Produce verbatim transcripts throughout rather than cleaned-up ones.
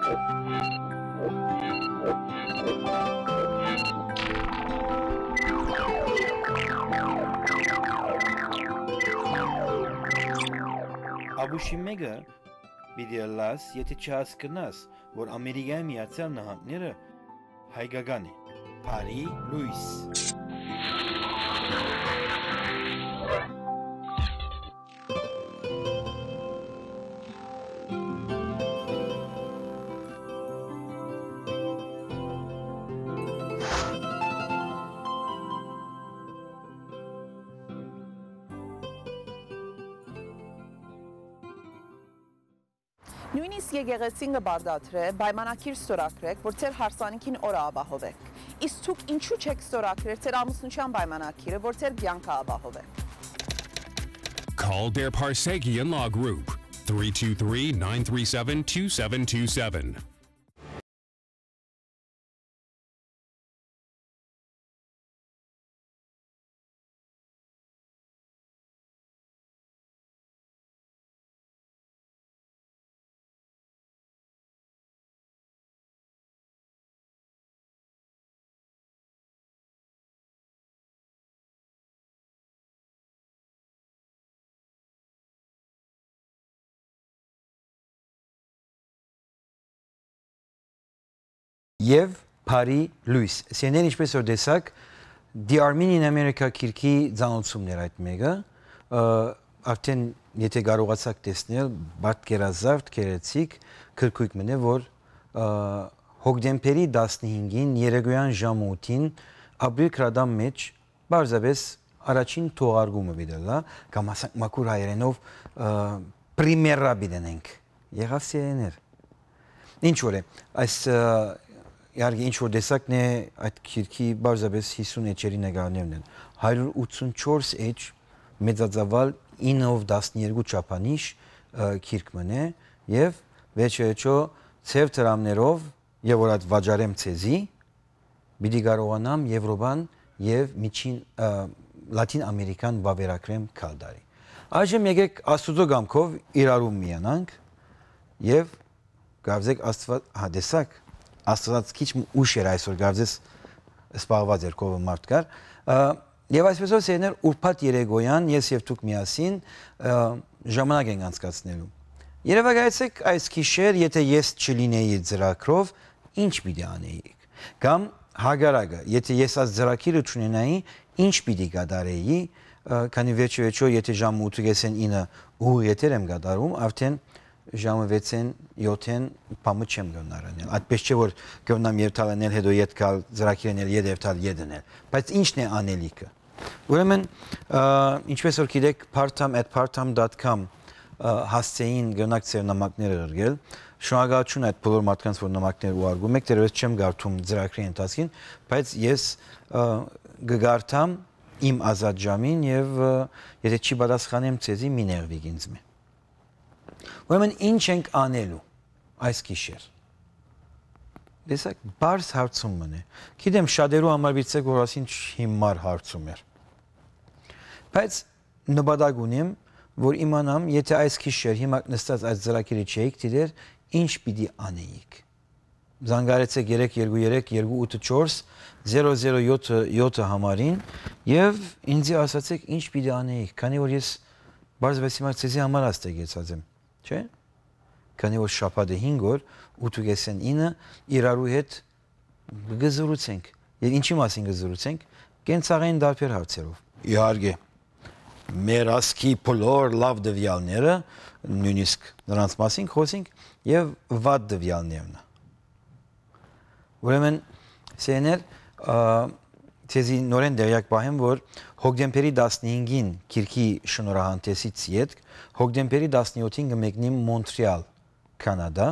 Ապուշի մէկը պիտի ըլլաս, եթէ չհասկնաս, որ Ամերիկայի Միացյալ Նահանգները հայկական է։ Բարի լոյս։ Նոյնիսկ եկեղեցին կը պարտադրէ պայմանագիր ստորագրէք, որ ձեր հարսանիքին օրը ապահովէք։ Իսկ դուք ինչո՞ւ չէք ստորագրեր ձեր ամուսնութեան պայմանագիրը, որ ձեր կեանքը ապահովէ։ Call Deir Parsekian Law Group, three two three, nine three seven, two seven two seven. Եւ բարի լոյս։ Սիրելիներ, ինչպէս որ տեսաք, The Armenian America գիրքի ծանուցումն էր այդ մէկը։ Ը, արդեն, եթէ կարողացաք տեսնել, պատկերազարդ, գեղեցիկ գրքույկ մըն է, որ, ը, հոկտեմբերի տասնհինգին երեկոյան ժամը ութին Ապրիլ Կրադան մէջ պարզապէս առաջին թողարկումը պիտի ըլլայ, կամ ասենք մաքուր հայերէնով, ը, պրեմիերա պիտի ընենք։ Եղա՞վ, սիրելիներ։ Ինչ որ է, այս, ը, իհարկե, ինչ որ տեսակն է, այդ գիրքի պարզապէս հիսուն էջերի նկարներն են։ Հարիւր ութսունչորս էջ մեծածաւալ ինով տասներկու չափանիշ, ը, գիրք մըն է, եւ վերջեվերջո ձեր դրամներով, եւ որ այդ վաճառեմ ձեզի, պիտի կարողանամ Եվրոպան եւ Միջին, ը, Լատին Ամերիկան վաւերագրեմ գալ տարի։ Այժմ եկեք Աստուծոյ կամքով իրարու միանանք եւ կարծեք Աստուած, հա, տեսաք, Աստուած քիչ մը ուշ էր այսօր, կարծես զբաղված էր քովը մարդ կար, ը, եւ այսպեսով, սիրելիներ, ուրբաթ երեկոյան ես եւ դուք միասին, ը, ժամանակ ենք անցկացնելու։ Երեւակայեցեք այս գիշեր, եթէ ես չլինեի ծրագրով, ինչ պիտի անեիք։ Կամ հակառակը, եթէ ես այս ծրագիրը չունենայի, ինչ պիտի կատարեի, ը, քանի վերջը վերջո, եթէ ժամը ութ կեսէն ինը ուղիղ եթեր եմ կատարում, արդեն ժամը վեցէն, յոթէն բամը չեմ կրնար ընել։ Այդպես չէ, որ կրնամ երթալ ընել, հետո ետ գալ, ծրագիր ընել, ետ երթալ, ետ ընել։ Բայց ի՞նչն է անելիքը։ Ուրեմն, ը, ինչպես որ գիտեք, partam at partam dot com, ը, հասցէին կրնաք ձեր նամակները ղրկել։ Շնորհակալություն այդ բոլոր մարդկանց, որ նամակներ ուղարկում եք, դեռևս չեմ կարդում ծրագրի ընթացքին, բայց ես, ը, կկարդամ իմ ազատ ժամին եւ, ը, եթէ չի պատասխանեմ ձեզի, մի նեղվիք ինձ մէ։ Ուրեմն, ի՞նչ ենք անելու այս գիշեր։ Տեսակ, պարզ հարցում մըն է։ Գիտեմ, շատերու համար պիտի որ ասին, «Ինչ հիմար հարցում էր»։ Բայց նպատակ ունեմ, որ իմանամ, եթէ այս գիշեր հիմա նստած այս ծրագիրը չէիք դիտեր, ինչ պիտի անեիք։ Զանգարեցեք երեք երկու երեք երկու ութ չորս զերո զերո յոթը յոթը համարին եւ ինձի ասացեք, ինչ պիտի անեիք, քանի որ ես պարզապէս հիմա ձեզի համար աստեգեցած եմ, չէ՞։ Քանի որ շաբաթը հինգ օր, ութ կեսէն ինը, իրարու հետ կը զրուցենք։ Եւ ինչի՞ մասին կը զրուցենք։ Կենցաղային տարբեր հարցերով։ Իհարկե, մեր ազգի բոլոր լաւ տուեալները, նոյնիսկ նրանց մասին կխօսենք, եւ վատ տուեալներն։ Ուրեմն, սիրելիներ, ը, ձեզի նորէն տեղեակ պահեմ, որ հոկտեմբերի տասնհինգին գիրքի շնորհահանդէսից ետք, հոկտեմբերի տասնյոթին կը մեկնիմ Մոնթրեալ, Քանադա,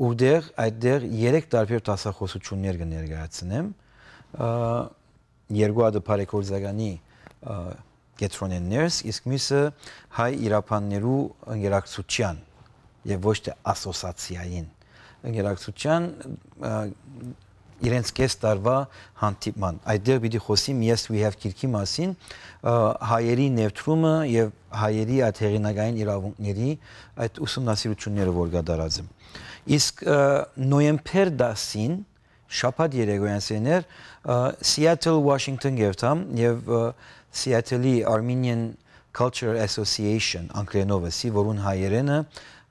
ուրտեղ այդտեղ երեք տարբեր դասախօսութիւններ կը ներկայացնեմ, ը, երկու հատը բարեգործականի, ը, կեդրոնէն ներս, իսկ միւսը հայ իրապաններու ընկերակցութեան եւ ոչ թէ ասոսացիային ընկերակցութեան, ը, իրենց կէս տարուայ հանդիպման։ Այդտեղ պիտի խօսիմ Yes We Have գիրքի մասին, ը, հայերի ներդրումը եւ հայերի այդ հեղինակային իրաւունքների այդ ուսումնասիրութիւնները, որ կատարած եմ։ Իսկ, ը, նոյեմբեր տասին, շաբաթ երեկոյեան, սեներ, ը, Seattle, Washington գերթամ եւ, ը, Seattle-ի Armenian Cultural Association, անգլերէնով ըսի, որուն հայերէնը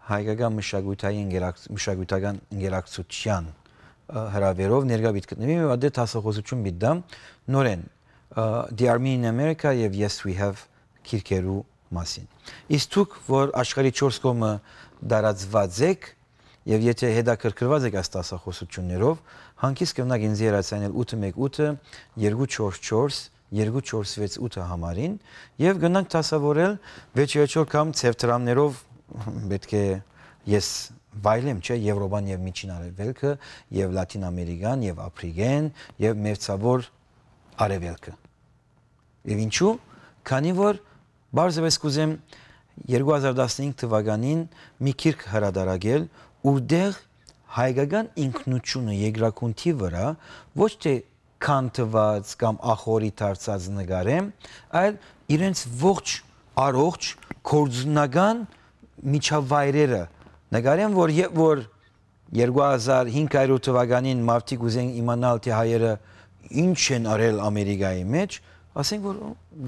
հայկական մշակութային ընկերակց-, մշակութական ընկերակցութեան, ը, հրաւերով ներկայ պիտի գտնուի, եւ ատե դասախօսութիւն պիտի տամ նորէն, ը, The Armenian America եւ Yes We Have գիրքերու մասին։ Իսկ դուք, որ աշխարհի չորս կողմը տարածուած էք, եւ եթէ հետաքրքրուած էք այս դասախօսութիւններով, հանգիստ կրնաք ինձի հեռացանել ութը մէկ ութը երկու չորս չորս երկու չորս վեց ութը համարին, եւ կրնանք դասաւորել, վերջեվերջո կամ ձեր դրամներով պէտք է ես վայելեմ, չէ՞, Եւրոպան եւ Միջին Արեւելքը, եւ Լատին Ամերիկան, եւ Ափրիկեն, եւ Մերձաւոր Արեւելքը։ Եւ ինչու՞, քանի որ պարզապէս կ'ուզեմ երկու հազար տասնհինգ թուականին մի գիրք հրատարակել, ուրտեղ հայկական ինքնութիւնը երկրագունդի վրայ ոչ թէ քանդուած կամ ախորի դարձած նկարեմ, այլ իրենց ողջ առողջ գործնական միջավայրերը նկարեմ, որ երբ որ երկու հազար հինգ հարիւր թուականին մարդիկ ուզեն իմանալ, թէ հայերը ինչ են արել Ամերիկայի մէջ, ասենք որ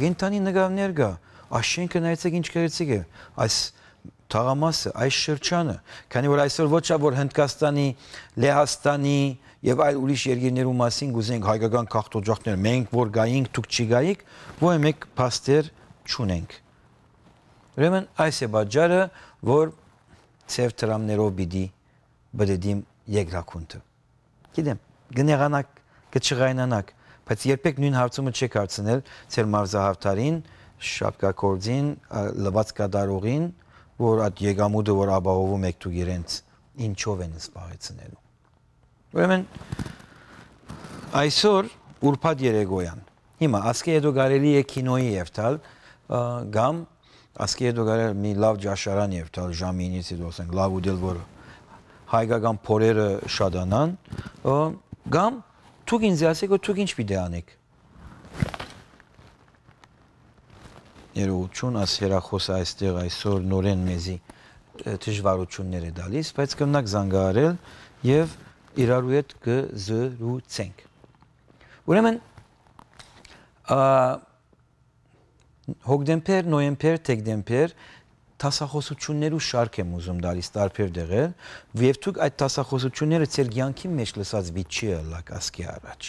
կենդանի նկարներ կայ, այս շէնքը նայեցէք ինչ գեղեցիկ է, այս թաղամասը, այս շրջանը, քանի որ այսօր ոչ ա որ Հնդկաստանի, Լեհաստանի եւ այլ ուրիշ երկիրներու մասին կ'ուզենք հայկական գաղթօջախներ, մենք որ գայինք, դուք չի գայիք, ոչ մէկ փաստեր չունենք։ Ուրեմն այս է պատճառը, որ ձեր դրամներով պիտի բդդիմ երկրագունդը։ Գիտեմ, կը նեղանաք, կը չղայնանաք, բայց երբեք նոյն հարցումը չեք հարցնել ձեր մարզահարդարին, շապկագործին, ա, լուած կատարողին, որ այդ եկամուտը, որ ապահովում եք դուք իրենց, ինչով են զբաղեցնելու։ Ուրեմն, այսօր ուրբաթ երեկոյան, հիմա, ասկէ հետո կարելի է քինոյի երթալ, ա, կամ ասկէ հետո կարելի է մի լաւ ճաշարան երթալ ժամինից հետո, ասենք, լաւ ուտել, որ հայկական փորերը շատանան, ա, կամ դուք ինձ ասեք, որ դուք ինչ պիտի անեք։ Ներողություն, աս հեռախոսը այստեղ այսօր նորէն մեզի, ը, դժվարություններ է տալիս, բայց կրնաք զանգահարել եւ իրարու հետ կը զրուցենք։ Ուրեմն, ա, հոկտեմբեր, նոյեմբեր, դեկտեմբեր դասախոսություններու շարք եմ ուզում տալիս տարբեր տեղեր, եւ դուք այդ դասախոսությունները ձեր կեանքի մէջ լսած պիտի չի ըլլաք ասկէ առաջ։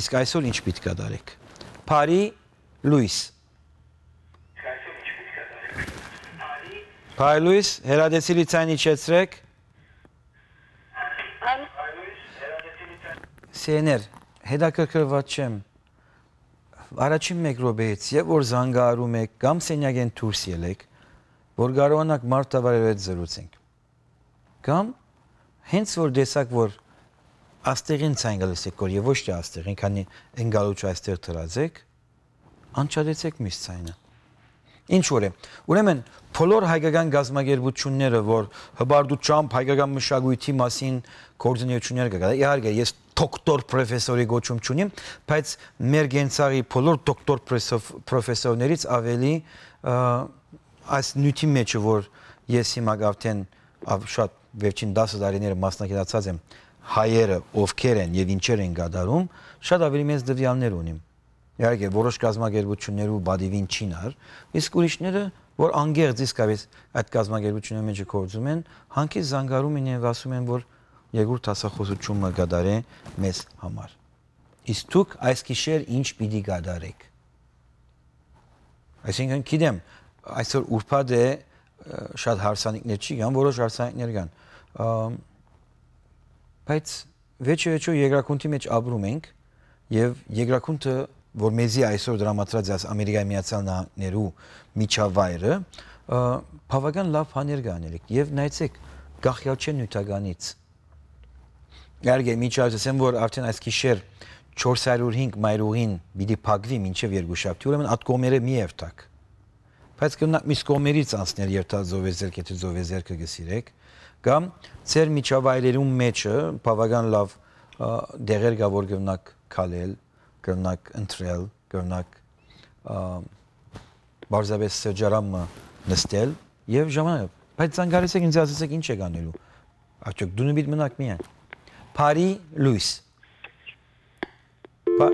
Իսկ այսօր ինչ պիտի կատարեք։ Բարի լոյս։ Բարի լոյս, հեռատեսիլի ձայն իջեցրեք։ Սեներ, հետաքրքրված չեմ։ Առաջին մէկ րոպեից, երբ որ զանգահարում եք կամ սենյակէն դուրս ելեք, որ կարողանաք մարդավարերու հետ զրուցենք։ Կամ հենց որ տեսաք, որ աստեղին ցայնը լսեք, որ եւ ոչ թե աստեղին, քանի ընկալուչը այստեղ դրած եք, անջատեցեք միս ցայնը։ Ինչ որ է։ Ուրեմն, բոլոր հայկական կազմակերպությունները, որ հպարտությամբ հայկական մշակույթի մասին գործունեություններ կա, իհարկե, ես դոկտոր պրոֆեսորի կոչում չունիմ, բայց մեր կենցաղի բոլոր դոկտոր պրեսով-, պրոֆեսորներից ավելի, ը, այս նիւթի մեջը, որ ես հիմա արդեն ավ-, շատ վերջին տասը տարիները մասնակցած եմ, հայերը ովքեր են եւ ինչեր են կատարում, շատ ավելի մեծ տվեալներ ունիմ։ Իհարկե, որոշ կազմակերպություններու պատիվին չին ար, իսկ ուրիշները, որ անկեղծ իսկապես այդ կազմակերպությունների մեջ գործում են, հանկարծ զանգարում են եւ ասում են, որ երկրորդ դասախոսությունը կատարե մեզ համար։ Իսկ դուք այս գիշեր ինչ պիտի կատարեք։ Այսինքն, գիտեմ, այսօր ուրբաթ է, ը, շատ հարսանիքներ չի կան, որոշ հարսանիքներ կան, ը, բայց վերջեվերջո երկրագունդի մեջ ապրում ենք, եւ երկրագունդը, որ մեզի այսօր դրամատրած է այս Ամերիկայի Միացյալ Նահանգներու միջավայրը, ը, բավական լաւ բաներ կը անենք։ Եւ նայեցեք, կախյալ չէ նիւթականից։ Իհարկե, միջազգ, ասեմ, որ արդեն այս գիշեր չորս հարիւր հինգ մայրուղին պիտի փակուի մինչեւ երկուշաբթի, ուրեմն այդ կողմերը մի երթաք։ Բայց կրնաք միս կողմերից անցնել երթալ Զովեզերք, եթե Զովեզերքը կը սիրեք, կամ ձեր միջավայրերուն մեջը բավական լաւ ը, դեղեր կայ, որ կրնաք քալել, կրնաք ընտրել, կրնաք, ը, պարզապէս սրճարան մը նստել եւ ժամանակ։ Բայց զանգարեցէք ինձ, ասեցէք, ինչ եք անելու։ Արդյոք դունը պիտի մնաք միայն։ Բարի լոյս։ Բա-,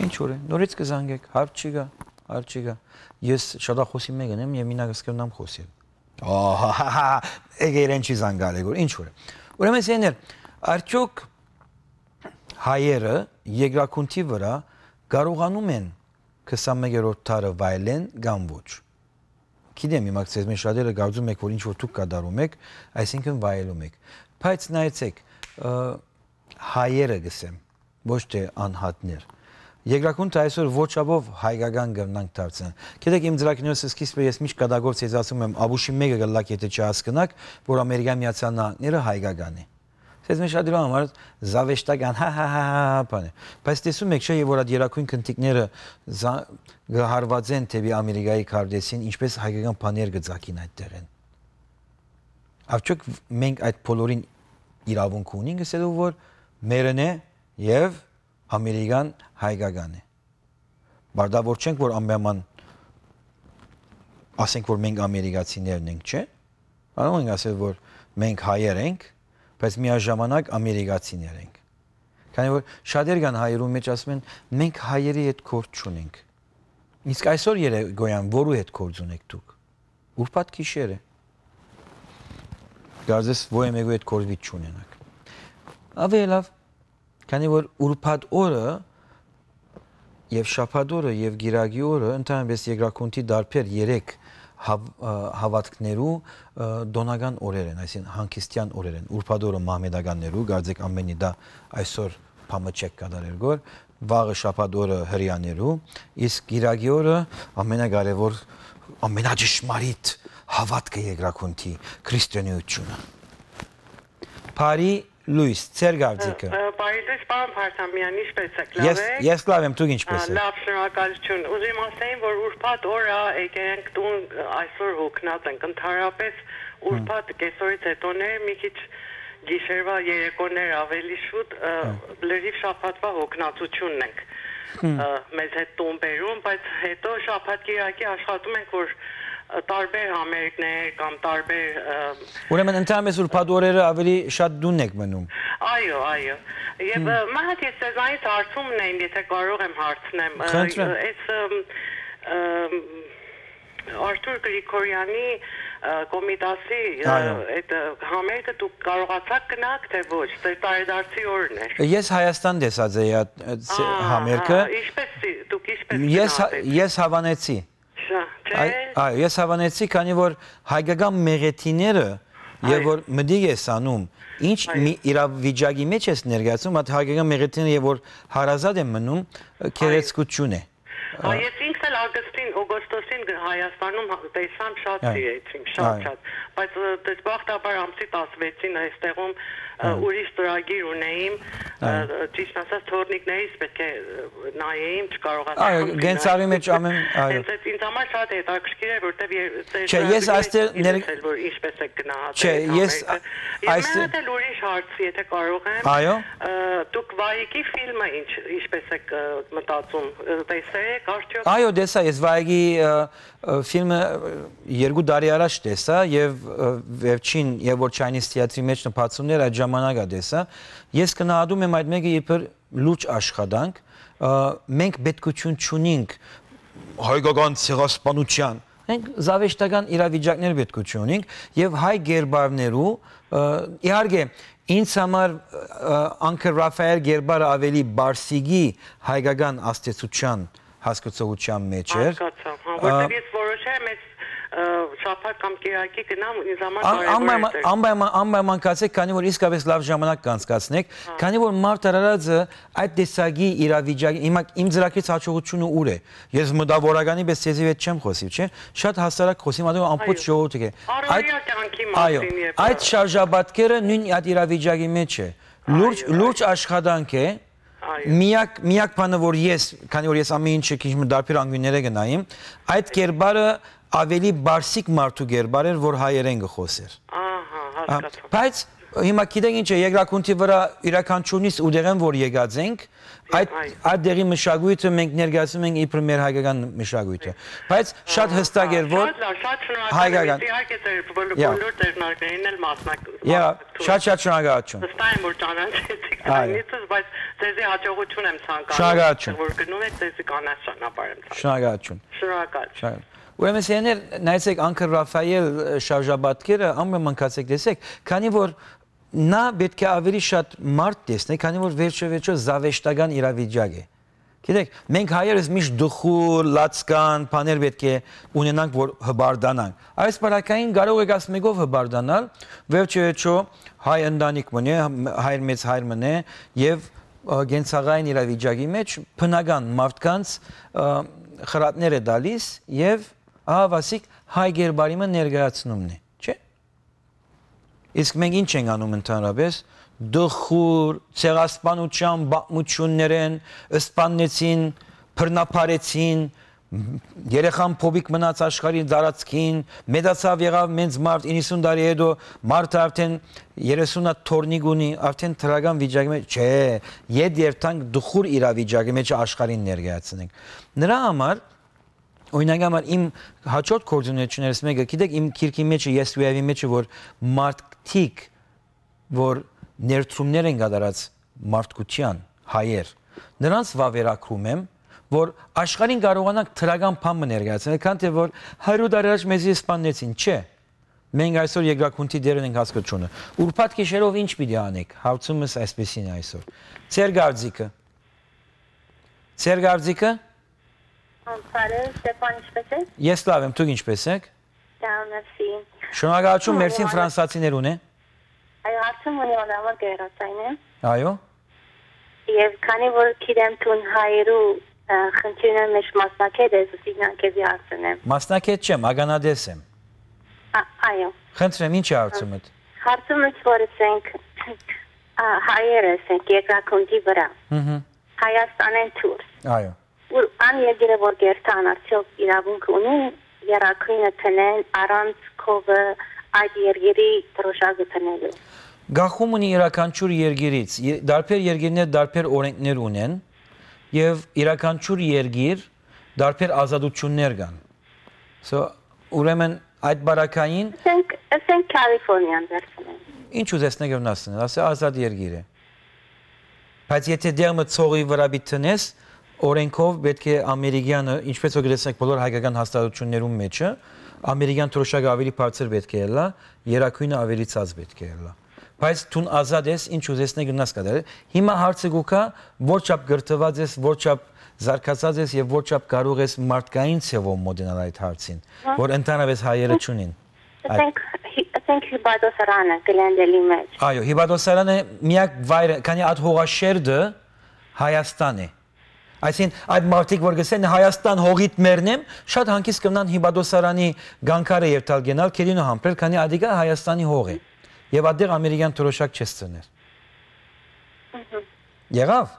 ինչ որ է, նորից կը զանգեք, հարց չի գա, հարց չի գա։ Ես շատ ախոսի մեկն եմ եւ մինակ կրնամ խօսել։ Ահա, եկե իրեն չի զանգալի գոր, ինչ որ է։ Ուրեմն, սեներ, արդյոք հայերը երկրագունդի վրա կարողանում են քսանմեկերորդ դարը վայելեն կամ ոչ։ Գիտեմ, հիմա ձեզմէ շատերը կարծում եք, որ ինչ որ դուք կատարում եք, այսինքն վայելում եք։ Բայց նայեցեք, ը, հայերը գսեմ, ոչ թե անհատներ։ Երկրագունդը այսօր ոչ ապով հայկական կրնանք դարձնել։ Գիտեք, իմ ծրագրներս սկիզբը ես միշտ կատակով ձեզ ասում եմ, աբուշի մեկը կլակ, եթե չհասկնաք, որ Ամերիկայի Միացյալ Նահանգները հայկական է։ Ձեզ միշտ ադրան համար զավեշտական, հա, հա, հա, հա, հա, բան է։ Բայց տեսում եք, չէ, եւ որ այդ երակույն քննիկները զա-, կհարվածեն դեպի Ամերիկայի քարտէսին, ինչպես հայկական բաներ կը ծագին այդտեղեն։ Արդյոք մենք այդ բոլորին իրավունք ունենք, ասելով, որ մերն է եւ ամերիկան հայկական է։ Բարդա որ չենք, որ ամբեման ասենք, որ մենք ամերիկացիներն ենք, չէ՞։ Կարող ենք ասել, որ մենք հայեր ենք, բայց միաժամանակ ամերիկացիներ ենք։ Քանի որ շատեր կան հայերուն մեջ, ասում են, «Մենք հայերի հետ գործ չունենք»։ Իսկ այսօր երեկոյան որու հետ գործ ունեք դուք։ Ուրբաթ գիշեր է։ Կարծես ոյ մեկու հետ կորզուիթ չունենաք։ Աւե լաւ, քանի որ ուրբաթ օրը եւ շաբաթ օրը եւ գիրագի օրը ընդհանրապես երկրագունդի դարբեր երեք հաւ-, ը, հաւատքներու, ը, տոնական օրեր են, այսինքն հանգիստյան օրեր են։ Ուրբաթ օրը մահմեդականներու, կարծեք ամենի դա այսօր փամը չեք կատարեր գոր, վաղը շաբաթ օրը հրեաներու, իսկ գիրագի օրը ամենակարևոր, ամենաճշմարիտ հաւատքը երկրագունդի քրիստոնեությունը։ Բարի լույս, ձեր կարծիքը։ Ը, ը, բարի լույս, պարոն Փարթամեան, ինչպե՞ս եք, լավ Ես, եք։ ես լավ եմ, դուք Ա, ինչպե՞ս եք։ լավ, շնորհակալություն։ Ուզում ասեին, որ ուրբաթ օրը եկե ենք տուն, այսօր հոգնած ենք, ընդհանրապես ուրբաթ կեսօրից հետո ներ, մի քիչ գիշերվա երեկոներ ավելի շուտ, ը, Հա։ լրիվ շաբաթվա հոգնածությունն ենք, Հմ։ ը, մեզ հետ տուն բերում, բայց հետո շաբաթ կիրակի աշխատում ենք, որ, ը, տարբեր համերգներ կամ տարբեր, ը, Ուրեմն ընդհանրապես ուրբաթ օրերը ավելի շատ դուն եք մնում։ Այո, այո։ Եվ, Հմ։ ը, մահակ ես ձեզանից հարցում ունեմ, եթե կարող եմ հարցնեմ, ը, Խնդրեմ։ այս, ըմ, ըմ, Արթուր Գրիգորյանի, ը, Կոմիտասի, ը, Այո։ այդ, ը, համերգը դուք կարողացաք գնաք, թե ոչ, ձեր տարեդարձի օրն էր։ Ես Հայաստան տեսած էի այդ, այդ Ա, համերգը։ ա, ինչպես, դուք ինչպես Ես հա-, գնաց այդ։ ես հավանեցի։ Շա, չէ։ Այ-, այո, ես հավանեցի, քանի որ հայկական մեղեդիները, եւ Այո։ որ մտիկ ես անում, ինչ Այո։ մի իրավիճակի մեջ ես ներկայացնում, այդ հայկական մեղեդիները, եւ որ հարազատ եմ մնում, ը, գեղեցկություն է։ Ա, Ա, ես ինքս էլ Ագստին Օգոստոսին գ-, Հայաստանում հա-, տեսամ, շատ Այո։ սիրեցի, շատ, Այո։ շատ, բայց, ը, դες բախտաբար ամսի տասնվեցին այստեղում, ը, Այո։ ուրիշ ծրագիր ունեիմ, ը, Այո։ ճիշտ ասած, թորնիկներիս պետք է, ը, նայեիմ, չկարողացա Այո, հանդիպել։ գենց արի մեջ ամեն, այո։ Հենց այդ ինձ համար շատ հետաքրքիր էր, որտեվ ե-, ձեր Չէ, ես ծրագիրը այստեղ գիտես ներ- էլ, որ ինչպես եք գնահատել Չէ, այդ ես համերգը։ Ա-, Եվ այստեղ մեղեդ էլ ուրիշ հարց, եթե կարող եմ, Այո։ ը, դուք Վայիկի ֆիլմը ինչ, ինչպես եք, ը, մտածում, ը, տեսել եք արդյոք։ Այո, տեսա, ես Վայիկի, ը, ը, ֆիլմը, ը, երկու տարի առաջ տեսա, եւ, ը, վերջին, եւ որ Chinese թեատրի մեջ նպատումներ այդ ժամանակա տեսա, ես գնահատում եմ այդ մեկը իբր լուրջ աշխատանք, ը, մենք պետքություն չունենք հայկական ցեղասպանության, մենք զավեշտական իրավիճակներ պետքություն ունենք, եւ հայ գերբարներու, ը, իհարկե, ինձ համար, ը, Uncle Raphael գերբարը ավելի բարսիկի հայկական աստեցության հասկացողության մեջ էր։ Հասկացա, հա, Ա, որտեվ ես որոշել եմ այս, ը, շաբաթ կամ կիրակի գնամ, ինձ համար Ան-, կարևոր անպայման, էր։ անպայման, անպայման կացեք, քանի որ իսկապես լավ ժամանակ կանցկացնեք, Հա։ քանի որ մարդ արարածը այդ տեսակի իրավիճակի, հիմա իմ ծրագրից հաջողությունը ուր է։ Ես մտավորականի պես ձեզի հետ չեմ խոսի, չէ՞։ Շատ հասարակ խոսիմ, ադու ամբողջ Այո։ ժողովուրդը կե-, Առօրյա այդ, կյանքի այո, մասին երբ այդ շարժաբատկերը նույն այդ իրավիճակի մեջ է։ Լուրջ, Այո, լուրջ այո։ աշխատանք է։ Այո։ Միակ, միակ բանը, որ ես, քանի որ ես ամեն ինչը քիչ մը դարբեր անգույները կնայեմ, այդ կերպարը ավելի բարսիկ մարդու կերպար էր, որ հայերեն կխոսեր։ Ահա, Ա, հասկացա։ բայց Հիմա գիտենք ինչ է, երկրագունդի վրա իւրաքանչիւրնից ուտեղէն որ եկած ենք, այդ, Այ։ այդ դեղի մշակոյթը մենք ներկայացնում ենք իբր մեր հայկական մշակոյթը։ Բայց շատ հստակ էր, որ Շատ լավ, շատ շնորհակալ եմ, հայկական ես իհարկե ձեր բոլ-, Յա։ բոլոր ձեռնարկներին էլ մասնակցում Եղա, շատ, շատ շնորհակալություն։ Վստահ եմ, որ ճանաչեցիք Այո։ դրանից, բայց ձեզի հաջողություն եմ ցանկանում, Շնորհակալություն։ որ գնում եք, ձեզի կանաչ ճանապարհ եմ ցանկանում։ Շնորհակալություն։ Շնորհակալ։ Շնորհակալ։ Ուրեմն, սիրելիներ, նայեցեք, Անկր Ռաֆայել, ը, շարժապատկերը, ամրը մնացեք տեսեք, քանի որ նա պէտք է աւելի շատ մարդ տեսնէ, քանի որ վերջը վերջը զաւեշտական իրավիճակ է։ Գիտեք, մենք հայերս միշտ դխուր, լացկան, բաներ պէտք է ունենանք, որ հպարտանանք։ Այս պարագային կարող եք ասմեկով հպարտանալ, վերջը վերջը հայ ընտանիք մնե, հայր մեծ հայր մնե, եւ, ը, կենցաղային իրավիճակի մեջ բնական մարդկանց, ը, խրատներ է տալիս եւ ահա վասիկ հայ կերպարի մը ներկայացնումն է, չէ՞։ Իսկ մենք ինչ ենք անում ընդհանրապես։ Դխուր, ցեղասպանության պատմություններէն, սպաննեցին, բռնաբարեցին, երեխան փոփիկ մնաց աշխարհի տարածքին, մեծացաւ, եղաւ մեծ մարդ, իննսուն տարի հետո մարդը արդեն երեսուն հատ թոռնիկ ունի, արդեն դրական վիճակի մեջ չէ, ետ երթանք դխուր իրավիճակի մեջ աշխարհին ներկայացնենք։ Նրա համար, օրինակ համար, իմ հաջորդ գործունեություններս մեկը, գիտեք, իմ գիրքի մեջ, Yes We Have-ի մեջ, որ մարդիկ, որ ներդրումներ են կատարած մարդկության, հայեր, նրանց վավերագրում եմ, որ աշխարհին կարողանանք դրական բան մը ներկայացնել, քան թե որ հարիւր տարի առաջ մեզի սպաննեցին, չէ։ Մենք այսօր երկրագունդի դերն ենք հասկացությունը։ Ուրբաթ գիշերով ինչ պիտի անեք, հարցումս այսպեսին է այսօր։ Ձեր կարծիքը։ Ձեր կարծիքը։ Բարև, Ստեփան, ինչպե՞ս եք։ Ես լավ եմ, դուք ինչպե՞ս եք։ Լավ, մերսի։ Շնորհակալություն, Ա, մերսին ուրեմն։ Ֆրանսացիներուն է։ Այո, հարցում ունի, ուրեմն, գերացային է։ Այո։ Եվ քանի որ գիտեմ դուն հայերու, ը, խնդիրներու մեջ մասնակետ ես, ուզում եմ քեզի հարցնեմ։ Մասնակետ չեմ, ականատես եմ։ Ա, այո։ Խնդրեմ, ինչ է հարցումդ։ Հարցումս, որ ասենք, ա, հայեր ասենք երկրագունդի վրա, Հհ։ Հայաստանէն դուրս, Այո։ որ ան երկիրը որ կերթան, արդյոք իրավունք ունի եռագույնը դնեն առանց քովը այդ երկիրի դրոշակը դնելու։ Գախում ունի յուրաքանչյուր երկիրից։ Ե-, տարբեր երկիրներ տարբեր օրենքներ ունեն եւ յուրաքանչյուր երկիր տարբեր ազատություններ կան։ So, ուրեմն այդ բարակային Ասենք, ասենք California-ն վերցնենք։ Ինչ ուզես նկերնասն, ասե ազատ երկիր է։ Բայց եթե դերմը ցողի վրա պիտի տնես, օրենքով պետք է ամերիկյանը, ինչպես որ գտեսնեք բոլոր հայկական հաստատություններուն մեջը, ամերիկյան դրոշակը ավելի բարձր պետք է ելլա, երակույնը ավելի ցած պետք է ելլա։ Բայց դուն ազատ ես, ինչ ուզես նկերնաս կատարել։ Հիմա հարցը գուկա, որ չափ գրթված ես, որ չափ զարգացած ես եւ որ չափ կարող ես մարդկային ձևով մոտենալ այդ հարցին, Հա։ որ ընդհանրապես հայերը չունին։ Այդ Ասենք, հի-, ասենք Հիպատոսարանը Գլենդելի մեջ։ Այո, Հիպատոսարանը միակ վայրը, քանի այդ հողաշերտը Հայաստան է։ Այսինքն, այդ մարդիկ որ գսեն Հայաստան հողիդ մերնեմ, շատ հանգիստ կմնան Հիպատոսարանի գանկարը երթալ գնալ, քերինը համբրել, քանի ադիգա Հայաստանի հող է։ Եվ այդտեղ ամերիկյան դրոշակ չես ծներ։ Մհմ։ Եղավ։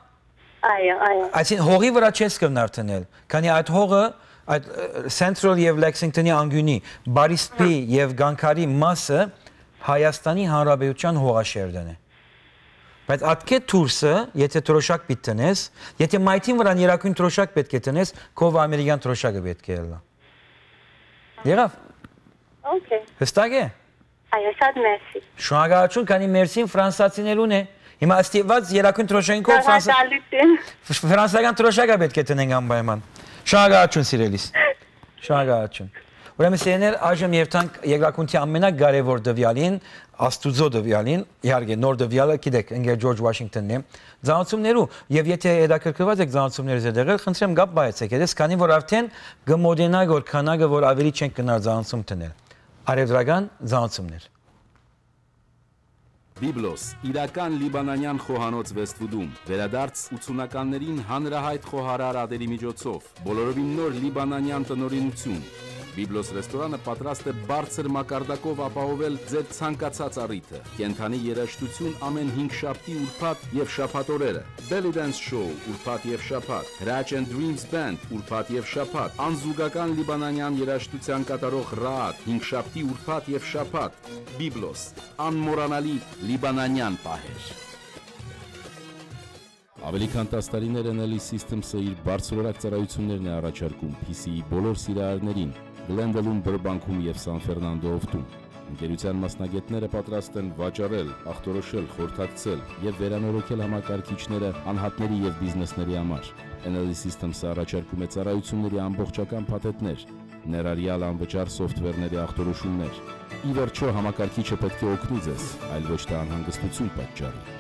Այո, այո։ Այսինքն, հողի վրա չես կրնար դնել, քանի այդ հողը, այդ, ը, Central եւ Lexington-ի անգիւնի, Բարիսպի Հա։ եւ Գանկարի մասը Հայաստանի Հանրապետության հողաշերտն է։ Բայց ատկէ դուրսը, եթե դրոշակ պիտի տնես, եթե մայթին վրան երակույն դրոշակ պէտք է տնես, քովը ամերիկյան դրոշակը պէտք է ելլա։ Եղա՞վ։ Okay։ Հստակ է։ Այո, շատ մերսի։ Շնորհակալություն, քանի մերսին ֆրանսացիներուն է։ Հիմա ստիպված երակույն դրոշակին քով ֆրանսա-, Շնորհակալություն։ ֆ-, ֆրանսական դրոշակը պէտք է տնենք անպայման։ Շնորհակալություն, սիրելիս։ Շնորհակալություն։ Ուրեմն, սիրելիներ, այժմ երթանք երկրագունդի ամենակարևոր տվյալին, Աստուծոյ տվյալին, իհարկե, նոր տվյալը, գիտեք, ընկեր Ջորջ Ուաշինկթոնն է։ Ծանոթություններու, եւ եթե հետաքրքրված եք ծանոթությունները զետեղել, խնդրեմ, կապ պահեցեք հետ, քանի որ արդեն կմոտենայ, որ քանակը, որ ավելի չենք գնար ծանոթություն տնել։ Արևտրական ծանոթություններ։ Բիբլոս, իրական լիբանանյան խոհանոց Վեսթվուդում, վերադարձ ութսունականներին հանրահայտ խոհարար ատելի միջոցով, բոլորովին նոր լիբանանյան տնօրինություն։ Բիբլոս ռեստորանը պատրաստ է բարձր մակարդակով ապահովել ձեր ցանկացած առիթը։ Կենդանի երաժշտություն ամէն հինգշաբթի, ուրբաթ եւ շաբաթ օրերը։ Belly Dance Show, ուրբաթ եւ շաբաթ։ Hraç and Dreams Band, ուրբաթ եւ շաբաթ։ Անզուգական լիբանանեան երաժշտության կատարող Raad, հինգշաբթի, ուրբաթ եւ շաբաթ։ Բիբլոս, անմոռանալի լիբանանեան պահեր։ Աւելի քան տաս տարիներ N L E Systems-ը իր բարձրորակ ծառայութիւններն է առաջարկում P C-ի բոլոր սիրահարներին Glendale-ում, Burbank-ում եւ San Fernando Opt-ում։ Ընկերութեան մասնագէտները պատրաստ են վաճառել, ախտորոշել, խորհրդակցել եւ վերանորոգել համակարգիչները անհատների եւ բիզնեսների համար։ N L E Systems-ը առաջարկում է ծառայութիւնների ամբողջական փաթեթներ, ներառեալ անվճար սոֆթվերների ախտորոշումներ։ Ի վերջոյ, համակարգիչը պէտք է օգնի ձեզ, այլ ոչ թէ անհանգստութիւն պատճառի։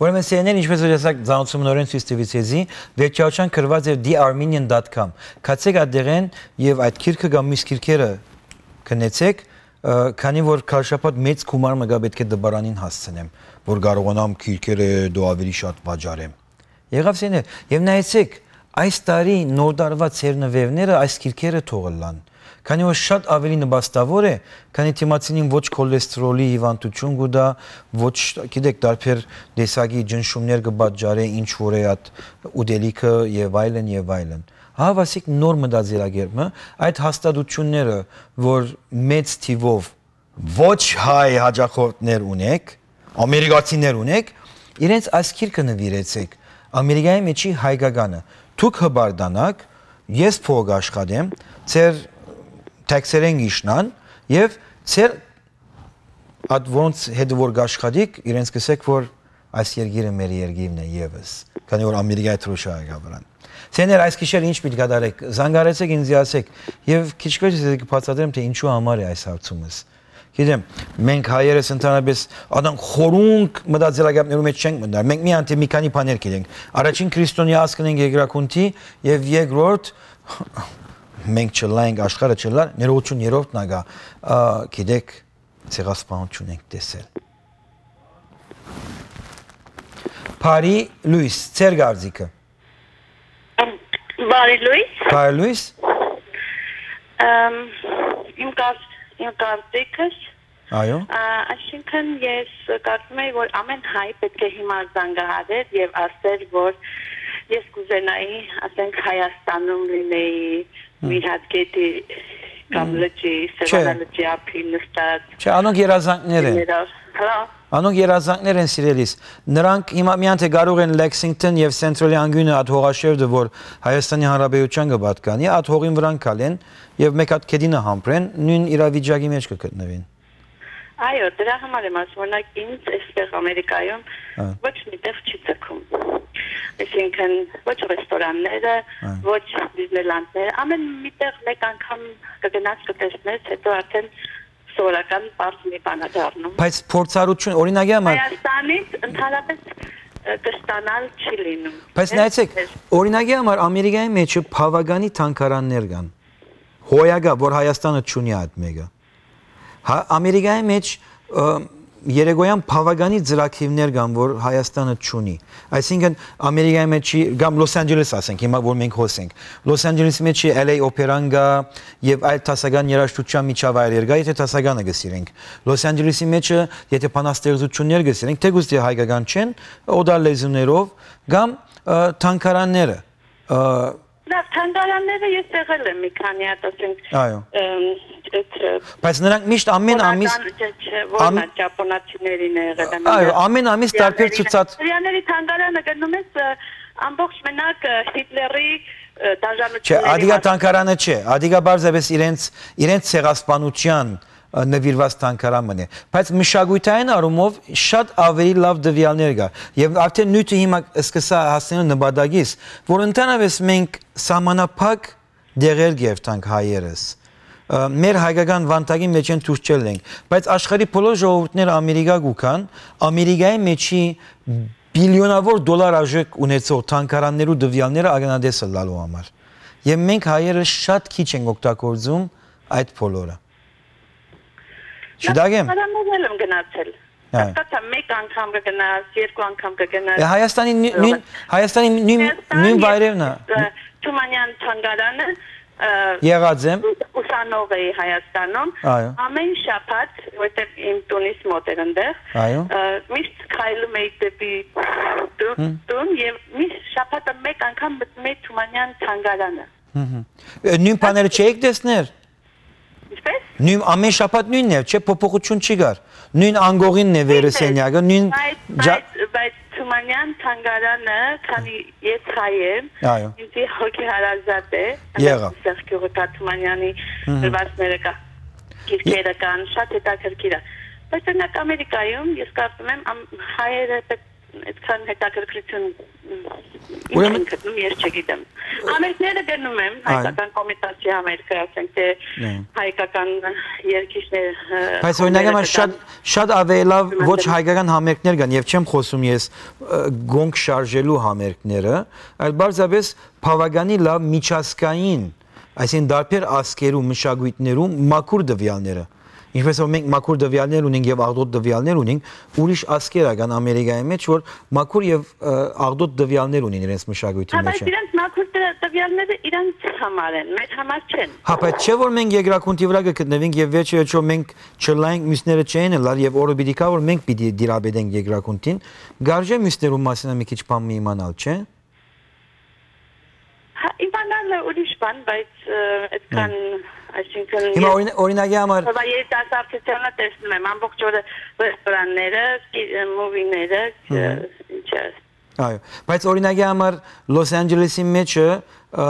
Ուրեմն, սիրելիներ, ինչպես որ տեսաք, ծանոթացումներէն ցոյց տուի ձեզի, վերջիայ գրուած էր the armenian dot com։ Գացէք այդտեղէն եւ այդ գիրքը կամ մյուս գիրքերը գնեցէք, ը, քանի որ գալշաբաթ մեծ գումար մը կայ, պէտք է տպարանին հասցնեմ, որ կարողանամ գիրքերը դու ավելի շատ վաճառեմ։ Եղաւ, սիրելիներ, եւ նայեցէք, այս տարի նոր տարուայ ձեր նուէվները այս գիրքերը թող ըլլան, քանի որ շատ աւելի նպաստաւոր է, քանի դիմացինին ոչ քոլեսթերոլի հիվանդութիւն կու տայ, ոչ, գիտէք, տարբեր տեսակի ճնշումներ կը պատճառէ, ինչ որ է այդ ուտելիքը եւ այլն եւ այլն։ Հա, ասիկա նոր մտածելակերպ մը, այդ հաստատությունները, որ մեծ թիվով ոչ հայ հաճախորդներ ունեք, ամերիկացիներ ունեք, իրենց այս գիրքը նուիրեցէք, Ամերիկայի մեջի հայկականը։ Դուք հպարտանաք, ես փող կաշխատեմ, ձեր թաքսերէն կ'իջնան եւ ձեր այդ որոնց հետ որ կաշխատիք, իրենց կ'ըսէք, որ այս երկիրը մեր երկիրն է եւս, քանի որ Ամերիկայի դրոշակը կայ վրան։ Սիրելիներ, այս գիշեր ինչ պիտի կատարեք, զանգարեցէք ինձ, ասէք, եւ քիչ քիչ ես կը բացատրեմ, թէ ինչու համար է այս հարցումս։ Գիտեմ, մենք հայերս ընդհանրապես ադան խորունկ մտածելակերպներու մեջ չենք մտար։ Մենք միայն թէ մի քանի բաներ գիտենք։ Առաջին քրիստոնեայ ազգն ենք երկրագունդի եւ երկրորդ մենք չլայենք, աշխարհը չլար, ներողություն, երրորդն ա գայ, ա, գիտեք, ցեղասպանություն ենք տեսել։ Բարի լոյս, ձեր կարծիքը։ Բարի լույս։ Բարի լույս։ Ամ, իմ կարծ-, իմ կարծիքս, Այո։ ա, այսինքն ես կարծում եի, որ ամեն հայ պետք է հիմա զանգահարեր եւ ասեր, որ ես կուզենայի, ասենք, Հայաստանում լինեի, Հմ։ մի հատ գետի կամ Հմ։ լճի, Չէ։ Սևանա լճի ափին նստած Չէ, անոնք երազանքներ են։ Լինելով, հա։ Անոնք երազանքներ են, սիրելիս։ Նրանք հիմա միայն թե կարող են Լեքսինգթոն եւ Սենտրալի անկիւնը, այդ հողաշերտը, որ Հայաստանի Հանրապետութեան կը պատկանի, այդ հողին վրան քալեն եւ մեկ հատ գետինը համբրեն, նոյն իրավիճակի մեջ կը գտնուին։ Այո, դրա համար եմ ասում, օրինակ, ինձ էստեղ Ամերիկայում Ա։ ոչ մի տեղ չի ձգում։ Այսինքն, ոչ ռեստորանները, Ա։ ոչ Դիզնիլանդները, ամեն մի տեղ մեկ անգամ կգնաս, կտեսնես, հետո արդեն սովորական պարզ մի բան է դառնում։ Բայց փորձառություն, օրինակի համար Հայաստանից ընդհանրապես, ը, կստանալ չի լինում։ Բայց Հենց նայեցեք, հենց օրինակի համար Ամերիկայի մեջ բավականի թանգարաններ կան։ Հոյակա, որ Հայաստանը չունի այդ մեկը։ Հա, Ամերիկայի մեջ, ը, երեկոյան բավականի ծրագիրներ կան, որ Հայաստանը չունի։ Այսինքն, Ամերիկայի մեջ չի, կամ Լոս Անջելես, ասենք, հիմա որ մենք հոս ենք, Լոս Անջելեսի մեջ չի L A օպերան կա, եւ այլ դասական երաժշտության միջավայրեր կա, եթե դասականը կը սիրենք։ Լոս Անջելեսի մեջը, եթե բանաստեղծություններ կը սիրենք, թէ գուցե հայկական չեն, օտար լեզուներով, կամ, ը, թանգարանները, ը, Լավ, թանգարանները ես եղել եմ մի քանի հատ, ասենք, Այո։ ըմ, այդ, ը, Բայց նրանք միշտ ամեն ամիս, Կորական, չէ, չէ, որն ամ-, է, ճապոնացիներին է եղել եմ, Այո, ամեն ամիս տարբեր Սիրիաների, ցուցած- Սիրիաների թանգարանը գնում ես, ը, ամբողջ մենակ, ը, Հիտլերի, ը, Չէ, դաժանությունների ադիգա մասին։ Թանգարանը չէ, ադիգա պարզապես իրենց, իրենց ցեղասպանության, ը, նվիրված թանգարան մըն է։ Բայց մշակութային առումով շատ ավելի լավ տվեալներ կա։ Եւ արդեն նիւթը հիմա սկսա հասնել նպատակից, որ ընդհանրապես մենք սահմանափակ դեղեր կերտանք հայերս։ Ը, մեր հայկական վանդակի մեջ են դուրս չել ենք, բայց աշխարհի բոլոր ժողովուրդները Ամերիկա կու գան, Ամերիկայի մեջի բիլիոնավոր դոլար արժեք ունեցող թանգարաններու տվեալները ականատեսը լալու համար։ Եւ մենք հայերը շատ քիչ ենք օգտագործում այդ բոլորը։ Չդագեմ։ Նապաստարաններ եմ գնացել։ Հա։ Հասկացա, մեկ անգամ կգնաս, երկու անգամ կգնաս։ Է, Հայաստանի նի-, նույն, Հայաստանի նույն, Հայաստան նույն և, վայրերն է։ ը, Թումանյան թանգարանը, ը, Եղած եմ։ ուսանող էի Հայաստանում։ Այո։ Ամեն շաբաթ, որտեղ իմ տունից մոտ էր ընդեղ, Այո։ ը, միշտ քայլում էի դեպի տուն, Հմ։ տուն և միշտ շաբաթը մեկ անգամ մտնում էի Թումանյան թանգարանը։ Հմ, հմ։ Ը, նույն բաները չէիք տեսներ։ Ինչպես։ Նույն, ամեն շաբաթ նույնն էր, չէ՞, փոփոխություն չի գար։ Նույն անգողինն է վերսենյակը, նույն Բայց, ջա- բայց, բայց Թումանյան թանգարանը, քանի ես հայ եմ, Այո։ ինձի հոգի հարազատ է, Եղա։ Սերգ Գյուղը կա, Թումանյանի Հմ, հմ։ գրվածքները կա, գիրքերը կան, շատ հետաքրքիր է։ Բայց օրինակ Ամերիկայում ես կարծում եմ, ամ-, հայերը պետք, այդքան հետաքրքրություն, մ, ինչ Ուրեմն են գտնում, ես չգիտեմ։ Համերգները գնում եմ, Այո։ հայկական կոմիտասի համերգը, ասենք թե Նայ։ հայկական երկիշներ, ը, Բայց օրինակ խմբերը համար շատ, կան։ շատ ավելի լավ ոչ Իմաստը հայկական համերգներ կան, եւ չեմ խոսում ես, ը, գոնկ շարժելու համերգները, այլ պարզապես բավականի լավ միջազգային, այսինքն տարբեր ազգերու մշակույթներու մաքուր տվեալները։ Ինչպես որ մենք մաքուր տվեալներ ունենք եւ աղտոտ տվեալներ ունենք, ուրիշ ազգեր ա կան Ամերիկայի մեջ, որ մաքուր եւ, ը, աղտոտ տվեալներ ունին իրենց մշակույթի Հա, բայց մեջը։ իրանց մաքուր տվյալները իրանց համար են, մեր համար չեն։ Հա, բայց չէ՞ որ մենք երկրագունդի վրա կգտնվենք եւ վերջը վերջո մենք չլայենք, մյուսները չեն ըլլար եւ օրը պիտի գայ որ մենք պիտի դիրապետենք երկրագունդին, գարժե մյուսներու մասին մի քիչ բան մի իմանալ, չէ՞։ Հա, իմանալը ուրիշ բան, բայց, ը, այդքան, Հմ։ այսինքն Հիմա ես օրին-, օրինակի համար Հովա երիտասարդությանը տեսնում եմ, ամբողջ օրը ռեստորանները, կի-, մուվիները, Հմ։ ը, ինչ է։ Այո, բայց օրինակի համար Լոս Անջելեսի մեջը, ը,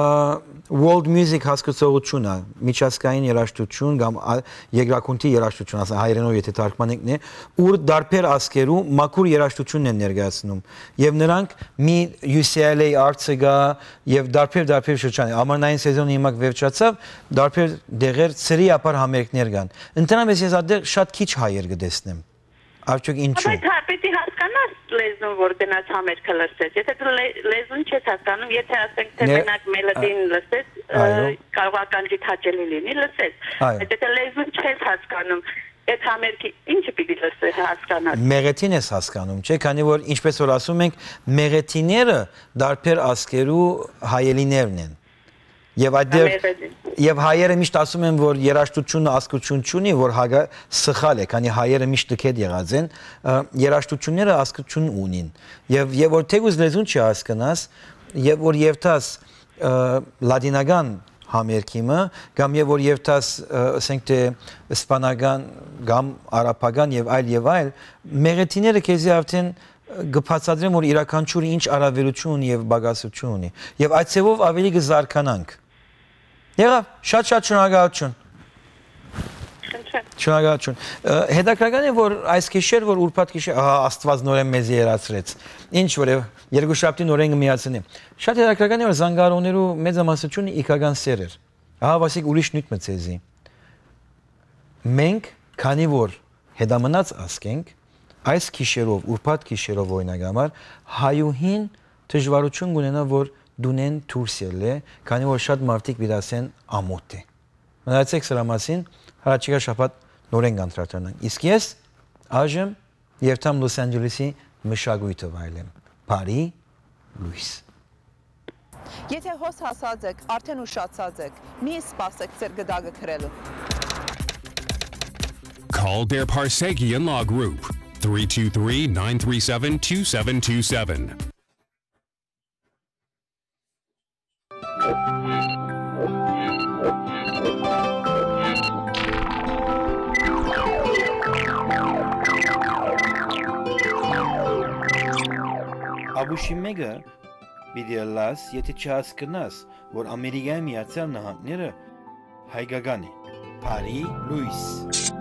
World Music հասկացողություն է, միջազգային երաժշտություն կամ ա-, երկրագունդի երաժշտություն, ասենք հայերենով եթե թարգմանենք նե, ուր դարբեր ազգերու մաքուր երաժշտությունն են ներկայացնում։ Եվ նրանք մի U C L A Arts-ը կա, եւ դարբեր, դարբեր շրջան։ Ամառնային սեզոնը հիմա վերջացավ, դարբեր դեղեր ծրի ապար համերգներ կան։ Ընդհանրապես ես այդտեղ շատ քիչ հայեր կտեսնեմ։ Արդյոք ինչու։ Բայց հա, պիտի հասկանաս լեզուն, որ գնաց համերգը լսես։ Եթե դու լե-, լեզուն չես հասկանում, եթե ասենք թե Ներ-, մենակ մելոդին ա-, լսես, ը, այո։ կարող է ականջիդ հաճելի լինի, լսես։ Այո։ Բայց եթե լեզուն չես հասկանում, այդ համերգի ինչը պիտի լսես, հասկանաս։ Մեղեթին ես հասկանում, չէ՞, քանի որ ինչպես որ ասում ենք, մեղեթիները դարբեր ազգերու հայելիներն են։ Եվ այդտեղ Մեղեթին։ Եվ հայերը միշտ ասում են, որ երաժշտությունը ազգություն չունի, որ հագա-, սխալ է, քանի հայերը միշտ դքետ եղած են, ը, երաժշտությունները ազգություն ունին։ Եվ, եւ որ թեկուզ լեզուն չի հասկնաս, եւ որ երթաս, ը, լատինական համերգիմը, կամ եւ որ երթաս, ը, ասենք թե իսպանական կամ արաբական եւ այլ եւ այլ, մեղեթիները քեզի արդեն, ը, կբացատրեն, որ իրականչուրը ինչ առավելություն ունի եւ պակասություն ունի։ Եւ այդ ձևով ավելի կզարգանանք։ Եղավ, շատ-շատ շնորհակալություն։ Շնչեն։ Շնորհակալություն։ Ը, հետաքրքրական է, որ այս գիշեր, որ ուրբաթ գիշեր, ահա, Աստված նորեն մեզի երացրեց։ Ինչ որ է, երկուշաբթի նորեն կմիացնի։ Շատ հետաքրքրական է, որ զանգարողներու մեծամասնությունը իգական սեր էր։ Ահա, Վասիկ, ուրիշ նյութ մը ձեզի։ Մենք, քանի որ հետամնաց ազգ ենք, այս գիշերով, ուրբաթ գիշերով, օրինակ համար, հայուհին դժվարություն կունենա, որ տունեն դուրս ելլե, քանի որ շատ մարդիկ պիտի ասեն՝ ամոթ է։ Մտածեք սրա մասին, հառաջիկայ շաբաթ նորեն կանդրադառնանք։ Իսկ ես այժմ երթամ Լոս Անջելեսի մշակույթը վայելեմ։ Բարի լույս։ Եթե հոս հասած եք, արդեն ուշացած եք, մի սպասեք ձեր գդակը գրելու։ Call Dear Parsekian Law Group, three two three, nine three seven, two seven two seven. Աբուշի մէկը պիտի ըլլաս, եթէ չհասկնաս, որ Ամերիկայի Միացեալ Նահանգները հայկական է։ Բարի լոյս։